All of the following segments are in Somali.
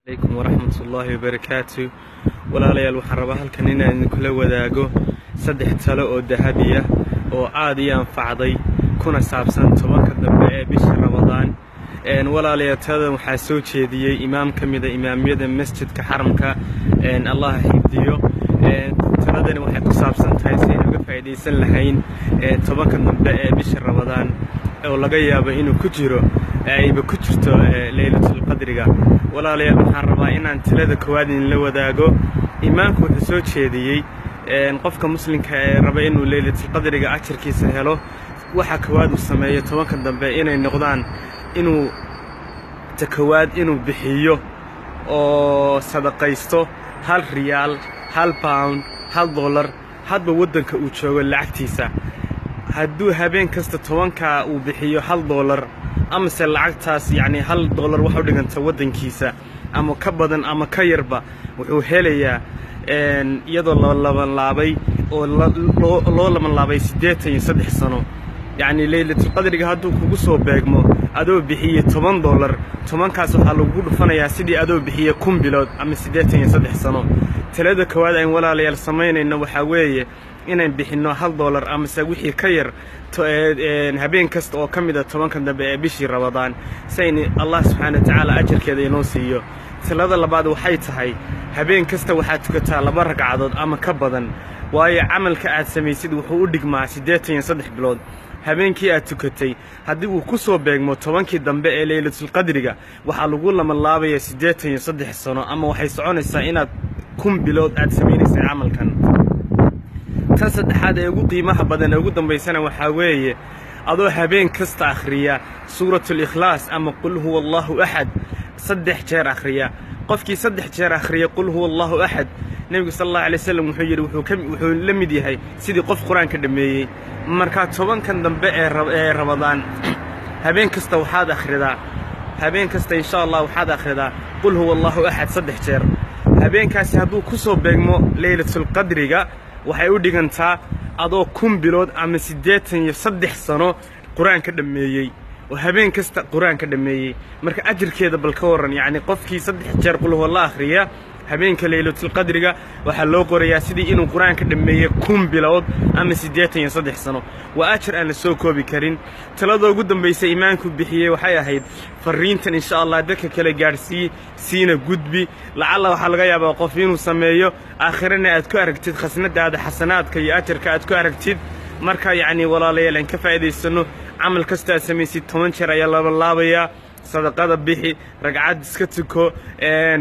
Calaykum waraxmatullaahi wabarakaatu. Walaalayaal, waxaan rabaa halkan inaan idinkula wadaago saddex talo oo dahabiya oo aad ii anfacday, kuna saabsan 10-ka dambe ee bisha Ramadaan. Walaalayaal, taladan waxaa soo jeediyey imaam ka mida imaamyada masjidka Xaramka, Allah xifdiyo. Taladani waxay ku saabsan tahay si aynu uga faa'iidaysan lahayn 10-ka dambe ee bisha Ramadaan, oo laga yaabo inuu ku jiro, ayba ku jirto Leylatulqadriga. Walaalayaal, waxaan rabaa inaan talada koowaad idinla wadaago. Imaamku wuxuu soo jeediyey qofka muslimka ee raba inuu Leylatulqadriga ajarkiisa helo, waxa koowaad uu sameeyo 10-ka dambe inay noqdaan inuu ta koowaad inuu bixiyo oo sadaqaysto 1 riyaal, £1, $1, hadba waddanka uu joogo lacagtiisa. Hadduu habeen kasta 10-kaa uu bixiyo $1, amase lacagtaas, yacnii $1 wax u dhiganta waddankiisa, ama ka badan ama ka yarba, wuxuu helayaa iyadoo la labanlaabay oo loo labanlaabay 83 sano. Yacnii Leylatulqadriga hadduu kugu soo beegmo adoo bixiyey $10, 10-kaas waxaa lagugu dhufanayaa sidii adoo bixiye 1000 bilood ama 83 sano. Talada koowaad ayn walaalayaal samaynayno waxaa weeye inaan bixinno $1 amase wixii ka yar habeen kasta oo ka mida 10-ka dambe ee bishii Ramadaan, si aynu Allah subxaana wa tacaala ajarkeeda inoo siiyo. Talada labaad waxay tahay habeen kasta waxaad tukataa laba ragcadood ama ka badan, waayo camalka aad samaysid wuxuu u dhigmaa 83 bilood. Habeenkii aad tukatay haddii uu ku soo beegmo 10-kii dambe ee Leylatulqadriga, waxaa lagu labanlaabaya 83 sano, ama waxay soconaysaa inaad 1000 bilood aad samaynaysay camalkan. Tan saddexaad ee ugu qiimaha badan ee ugu dambaysana waxaa weeye adoo habeen kasta akhriya Suuratul Ikhlaas ama Qul huwa Allahu axad saddex jeer akhriya. Qofkii saddex jeer akhriya Qul huwa Allahu axad, Nebigu sala Allahu alay wasalam wuxuu yidhi wuxuu la mid yahay sidii qof Qur-aanka dhammeeyey. Markaa 10-kan dambe ee Ramadaan habeen kasta waxaad akhridaa, habeen kasta insha Allah waxaad akhridaa Qul huwa Allahu axad saddex jeer. Habeenkaasi hadduu ku soo beegmo Leylatulqadriga, waxay u dhigantaa adoo 1000 bilood ama 83 sano Qur-aanka dhammeeyey oo habeen kasta Qur-aanka dhammeeyey. Marka ajirkeeda bal ka warran! Yacni qofkii saddex jeer Qul huwa akhriya habeenka Leylatulqadriga, waxaa loo qorayaa sidii inuu Qur-aanka dhammeeyey 1000 bilood ama 83 sano. Waa ajar aan la soo koobi karin. Talada ugu dambaysa imaamku bixiyey waxay ahayd fariintan insha Allah dadka kale gaadhsiiye, siina gudbi. Lacalla waxaa laga yaabaa qof inuu sameeyo, aakhirana aad ku aragtid khasnadaada xasanaadka iyo ajarka aad ku aragtid. Marka yacni walaalayaal, aan ka faa'iidaysanno. Camal kasta aad samaysid 10 jeer ayaa labalaabayaa. Sadaqada bixi, ragcad iska tuko,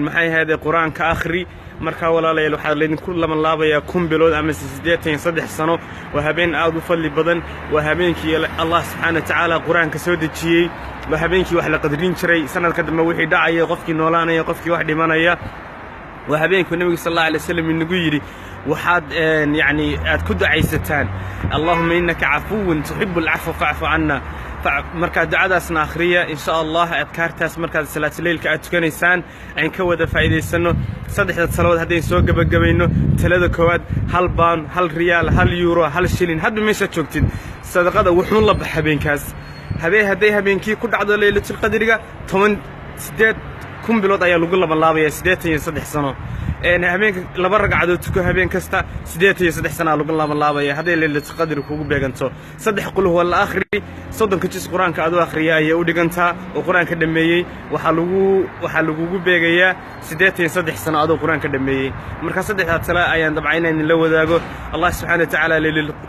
maxay ahayde, Qur-aanka akhri. Markaa walaalayaal, waxaa laydinku labanlaabayaa 1000 bilood amase 83 sano. Waa habeen aad u fadli badan. Waa habeenkii Allah subxaana wa tacaala Qur-aanka soo dejiyey. Waa habeenkii wax la qadrin jiray, sanadka dambe wixii dhacaya, qofkii noolaanaya, qofkii wax dhimanaya. Waa habeenkuu Nebigu sal Allahu alay slam inagu yidhi waxaad yacni aad ku ducaysataan "Allahuma innaka cafuwun tuxibu alcafwa facfu canna". Markaa ducadaasna akhriya insha Allah. Adkaartaas markaad salaatuleylka aad tukanaysaan ayn ka wada faa'iidaysanno. Saddexda taladood haddayn soo gebagabayno: talada koowaad, £1, 1 riyaal, €1, 1 shilin, hadba meeshaad joogtid sadaqada wuxuun la bax habeenkaas. Habeen hadday habeenkii ku dhacdo Leylatulqadriga, 10 siddeed 1000 bilood ayaa lagu labanlaabaya, 83 sano. Habeenka laba ragcadood tuko habeen kasta, 83 sanaa lagu labanlaabaya hadday Leylatulqadri kugu beeganto. Saddex Qul huwa la akhri, 30-ka jis Qur-aanka adoo akhriya ayay u dhigantaa oo Qur-aanka dhammeeyey. Waxaa lagugu beegayaa 83 sano adoo Qur-aanka dhammeeyey. Marka saddexdaa tale ayaan dabca inaan idinla wadaago. Allah subxaana wa tacaala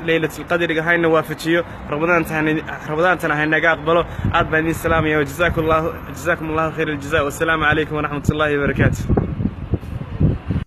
Leylatulqadriga hayna waafajiyo, Ramadaantana haynaga aqbalo. Aad baan idin salaamaya. Jazaakum Allahu khayr aljaza. Wasalaamu calaykum waraxmat ullahi wabarakaatu.